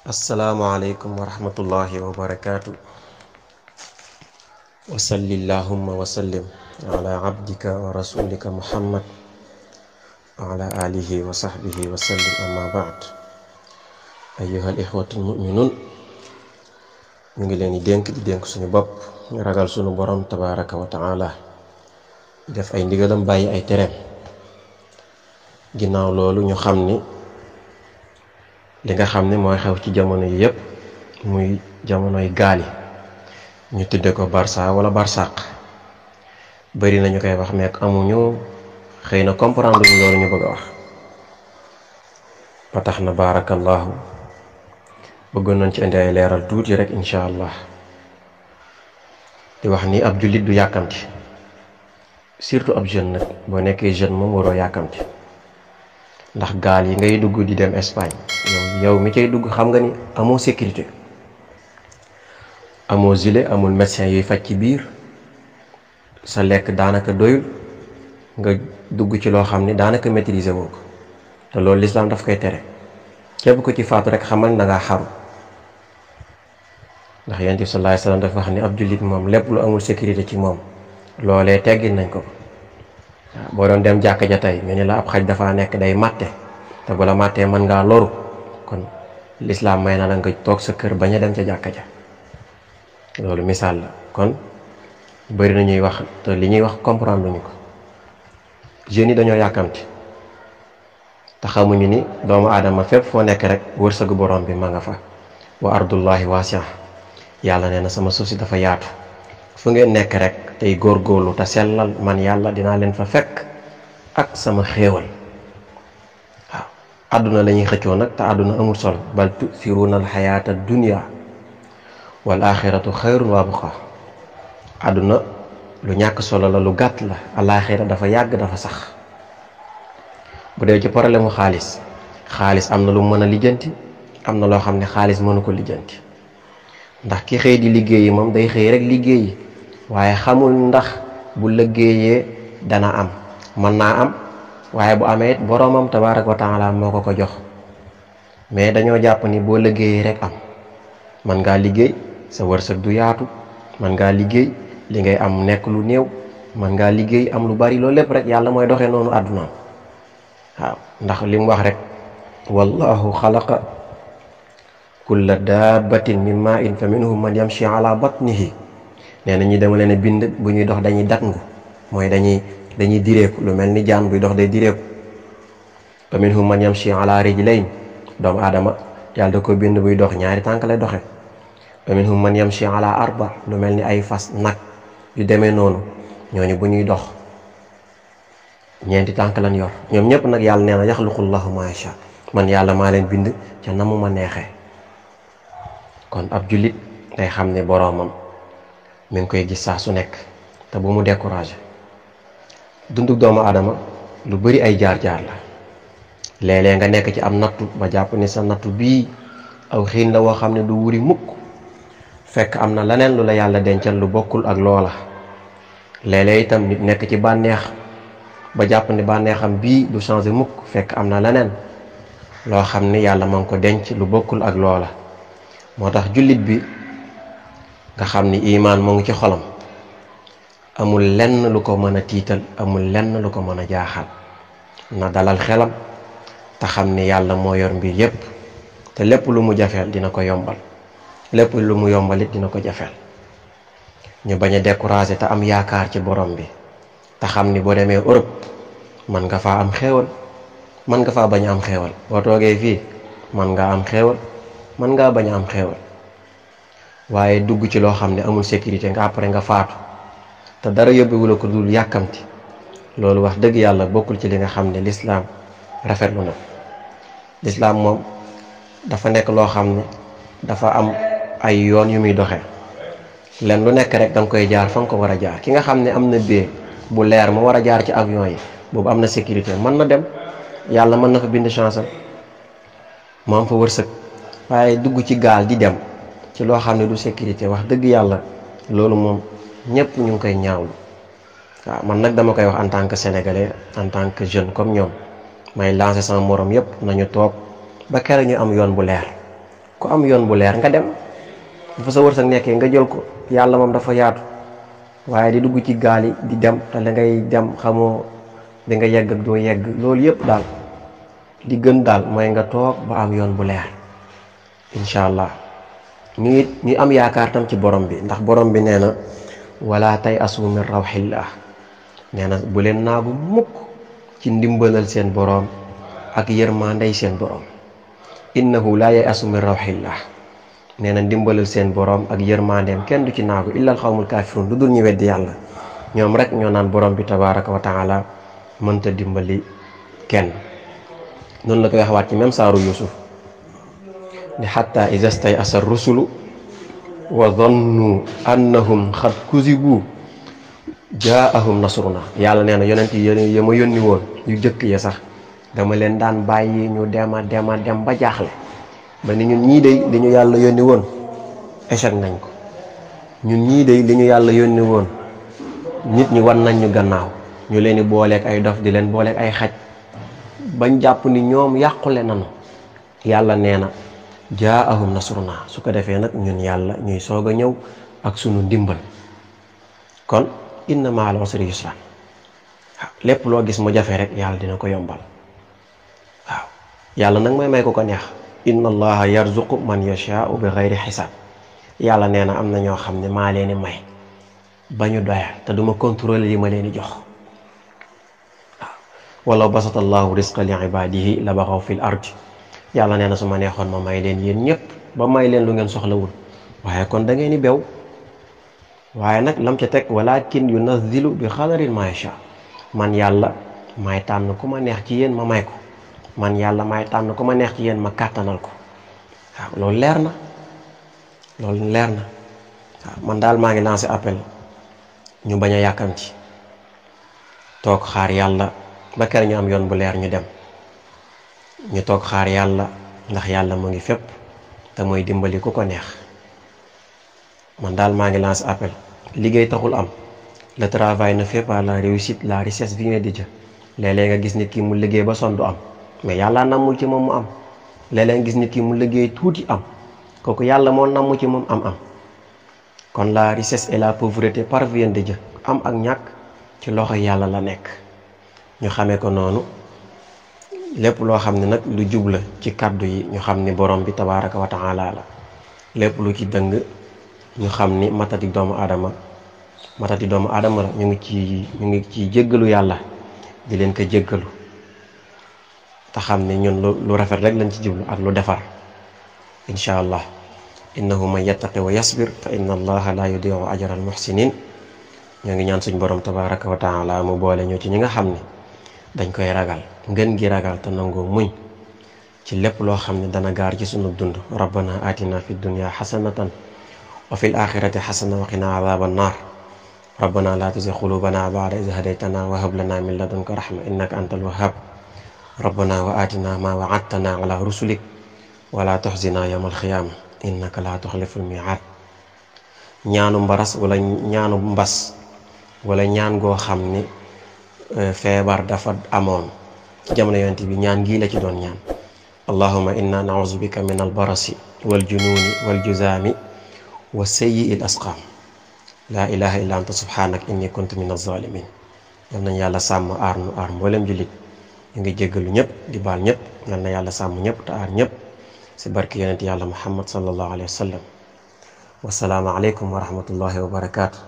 Assalamualaikum warahmatullahi wabarakatuh. Wa sallillahumma wa sallim ala abdika wa rasulika Muhammad wa ala alihi wa sahbihi wa sallim, amma ba'd. Ayyuhal ikhwatul mu'minun, ñu ngi leen di dénk suñu bopp ñu ragal suñu borom tabaraka wa ta'ala, def ay ndigalam bàyyi ay tereem. Ginnaaw loolu ñu xam ni li nga xam ne mooy xew ci jamono yi yépp muy jamonoy gaal yi, ñu tudde ko Barça wala Barsaq. bari nañu koy wax meek amuñu xëy na comprendre ñu loolu ñu bëgg a wax, ba tax na barakallahu bëggoon nañ ci indi ay leeral tuuti rek insha allah. di wax ni ab jullit du yàkkamti, surtout ab jeune nag. boo nekkee jeune moom waroo yàkkamti, ndax gaal yi ngay dugg di dem Espagne yow mi cay dugg xam nga ni amoo sécurité, amoo gilet, amul médecin yuy faj ci biir, sa lekk daanaka doyul, nga dugg ci loo xam ni daanaka maîtriser woo ko, te loolu lislaam daf koy tere. képp ko ci faatu rek xamal da ngaa xaru, ndax yonent bi sallallahu alayhi wasallam dafa wax ni ab jullit moom lépp lu amul sécurité ci moom loolee teggil nañ ko. waaw boo doon dem jàkka ja tey ñu ne la ab xaj dafa nekk day màtte, te bu la màttee mën ngaa loru, kon lislaam may na la nga toog sa kër bañ a dem ca jàkka ja. loolu misaal la. kon bari na ñuy wax te li ñuy wax comprendre luñu ko. jeunes yi dañoo yàkkamti te xamuñu ni doomu aadama fépp foo nekk rek wërsëgu borom bi ma nga fa. wa ardullahi wasi'a, yàlla nee na sama suuf si dafa yaatu, fu ngeen nekk rek tey góorgóorlu te sellal, man yàlla dinaa leen fa fekk ak sama xéewal. waaw àdduna la ñuy xëccoo nag, te àdduna amul solo. bal tu'thiruna al-hayata ad-dunya wal axiratu xayrun wa abqa. àdduna lu ñàkk solo la, lu gàtt la. alaaxira dafa yàgg, dafa sax. bu dee ci problème mu xaalis am na lu mën a lijjanti, am na loo xam ne xaalis mënu ko lijjanti. ndax ki xëy di liggéeyi moom day xëy rek liggéeyi, waaye xamul ndax bu liggéeyee dana am. mën naa am, waaye bu amee it boroomam tabaaraka wa taala moo ko ko jox. mais dañoo jàpp ni boo liggéeyee rek am. mën ngaa liggéey sa wërsëg du yaatu, mën ngaa liggéey li ngay am nekk lu néew, mën ngaa liggéey am lu bari. loolu lépp rek yàlla mooy doxee noonu àddunaam. waaw ndax li mu wax rek, wallahu xalaqa kulla dabbatin min ma'in fa minhum man yamshi ala batnihi. nee na ñi dama leen bind bu ñuy dox dañuy datngu, mooy dañuy direeku, lu mel ni jaan buy dox day direeku. fa minhum man yamshi ala rijlayn, doomu aadama yàlla da ko bind buy dox ñaari tànk lay doxe. fa minhum man yamshi ala arba, lu mel ni ay fas, nag yu demee noonu, ñooñu bu ñuy dox ñeenti tànk lañ yor. ñoom ñëpp nag yàlla nee na yaxluqullahu ma yasha, man yàlla maa leen bind ca na mu ma neexee. kon ab jullit day xam ne boroomam mi ngi koy gis saa su nekk, te bu mu découragé. dunduk doomu aadama lu bari ay jaar-jaar la. léeg-léeg nga nekk ci am nattu ba jàpp ni sa nattu bii aw xiin la woo xam ne du wuri mukk, fekk am na leneen lu la yàlla dencal lu bokkul ak loola. léeg-léeg itam nit nekk ci bànneex ba jàpp ni bànneexam bii du changé mukk, fekk am na leneen loo xam ne yàlla ma ngi ko denc lu bokkul ak loola. moo tax jullit bi nga xam ni imaan moo ngi ci xolam, amul lenn lu ko mën a tiital, amul lenn lu ko mën a jaaxal. na dalal xelam te xam ni yàlla moo yor mbir yépp, te lépp lu mu jafeel dina ko yombal, lépp lu mu yombalit dina ko jafeel. ñu bañ a décourager te am yaakaar ci borom bi, te xam ni boo demee Europe man nga faa am xéewal, man nga faa bañ a am xéewal. boo toogee fii man nga am xéewal, man ngaa bañ a am xéewal. waaye dugg ci loo xam ne amul sécurité nga après nga faatu te dara yóbbewula ko dul yàkkamti, loolu wax dëgg yàlla bokkul ci li nga xam ne lislaam rafetlu na. lislaam moom dafa nekk loo xam ne dafa am ay yoon yu muy doxee. len lu nekk rek danga koy jaar fa nga ko war a jaar. ki nga xam ne am na bee bu leer mu war a jaar ci avion yi, boobu am na sécurité, mën na dem, yàlla mën na fa bind chance am, mu am fa wërsëg. waaye dugg ci gaal di dem ci loo xam ne du sécurité, wax dëgg yàlla loolu moom ñëpp ñu ngi koy ñaawlu. waaw man nag dama koy wax en tant que sénégalais, en tant que jeune comme ñoom, may lancer sama morom yëpp nañu toog ba keroog ñu am yoon bu leer. ku am yoon bu leer nga dem bu fa sa wërsëg nekkee nga jël ko yàlla moom dafa yaatu waaye di dugg ci gaal yi di dem te la ngay dem xamoo di nga yegg ak doo yegg loolu yëpp daal li gën daal mooy nga toog ba am yoon bu leer incha allah ñu am yaakaar tam ci borom bi ndax borom bi nee na wala tay asu min rawxillah nee na bu leen naagu mukk ci ndimbalal seen borom ak yërmandey seen borom innahu laa yay asu min rawxillah nee na ndimbalal seen borom ak yërmandeem kenn du ci naagu illal xawmul kaafiruun lu dul ñu weddi yàlla ñoom rek ñoo naan borom bi tabaraka wa taala mënta dimbali kenn noonu la koy waxawaat ci même saaru yusuf ni xatta iza stay'asa rusulu wa dhannu annahum xad kuzibu jaahum nasruna yàlla nee na yonent yi ma yónni woon yu jëkk ya sax dama leen daan bàyyi ñu dem ba jaaxle ba ni ñun ñii day li ñu yàlla yónni woon échec nañ ko ñun ñii day li ñu yàlla yónni woon nit ñi wan nañ ñu gannaaw ñu leen di booleeg ay dof di leen booleeg ay xaj bañ jàpp ni ñoom yàqule nanu yàlla nee na jaahum nasruna su ko defee nag ñun yàlla ñuy soog a ñëw ak sunu ndimbal kon inna ma'al usri yusran waaw lépp loo gis mu jafe rek yàlla dina ko yombal waaw yàlla nag mooy may ko ko neex inna allaha yarzuqu man yashaa'u bi ghayri xisaab yàlla nee na am na ñoo xam ne maa leen di may ba ñu doyal te duma contrôler li ma leen di jox waaw walaw basata allahu risqa li ibadihi la baxaw fil ardi yàlla nee na su ma neexoon ma may leen yéen ñëpp ba may leen lu ngeen soxlawul waaye kon da ngeen di bew waaye nag lam ca teg walakin yunazzilu bi xadarin ma yasha man yàlla may tànn ku ma neex ci yéen ma may ko man yàlla may tànn ku ma neex ci yéen ma kàttanal ko waaw loolu leer na waaw man daal maa ngi lancé appel ñu bañ a yàkkamti toog xaar yàlla ba kër ñu am yoon bu leer ñu dem ñu toog xaar yàlla ndax yàlla mu ngi fépp te mooy dimbali ku ko neex man daal maa ngi lancé appel liggéey taxul am le travail ne fait pas la réussite, la richesse vient de Dieu. léeg-léeg nga gis nit ki mu liggéey ba sonn du am mais yàlla namul ci moom mu am léeg-léeg nga gis nit ki mu liggéey tuuti am kooku yàlla moo namu ci moom am kon la richesse et la pauvreté parviennent de Dieu. am ak ñàkk ci loxo yàlla la nekk ñu xamee ko noonu lépp loo xam ne nag lu jubla ci kàddu yi ñu xam ni borom bi tabaraka wa taala la lépp lu ci dëng ñu xam ni matati doomu aadama la ñu ngi ci jéggalu yàlla di leen ko jéggalu te xam ne ñun lu rafet rek lañ ci jublu ak lu defar insha allah innahu man yattaqi wa yasbir fa inna allaha la yudi'u ajra al muhsinin ñoo ngi ñaan suñ borom tabaraka wa taala mu boole ñoo ci ñi nga xam ne dañ koy ragal ngeen gi ragal te nangoo muñ ci lépp loo xam ne dana gaar ci sunu dund rabbana atina fi dunya hasanatan wa fil akhirati hasana wa qina adhaban nar rabbana la tuzigh qulubana ba'da idh hadaytana wa hab lana min ladunka rahma innaka antal wahhab rabbana wa atina ma wa'adtana ala rusulik wa la tuhzina yawmal qiyamah innaka la tukhliful mi'ad ñaanu mbaras wala ñaanu mbas wala ñaan goo xam ni feebar dafa amoon ci jamono yonent bi ñaan gii la ci doon ñaan allahumma inna na'udhu bika min albarasi wal jununi wal juzami wa sayyi'il asqam la ilaha illa anta subhanak inni kuntu min az-zalimin yal nañ yàlla sàmm aar nu aar mboolem jullit ñu ngi jéggalu ñëpp di baal ñëpp yal na yàlla sàmm ñëpp te aar ñëpp si barke yonent yàlla muhammad sallallahu alayhi wa sallam wasalaamu aleykum wa rahmatullahi wa barakatuh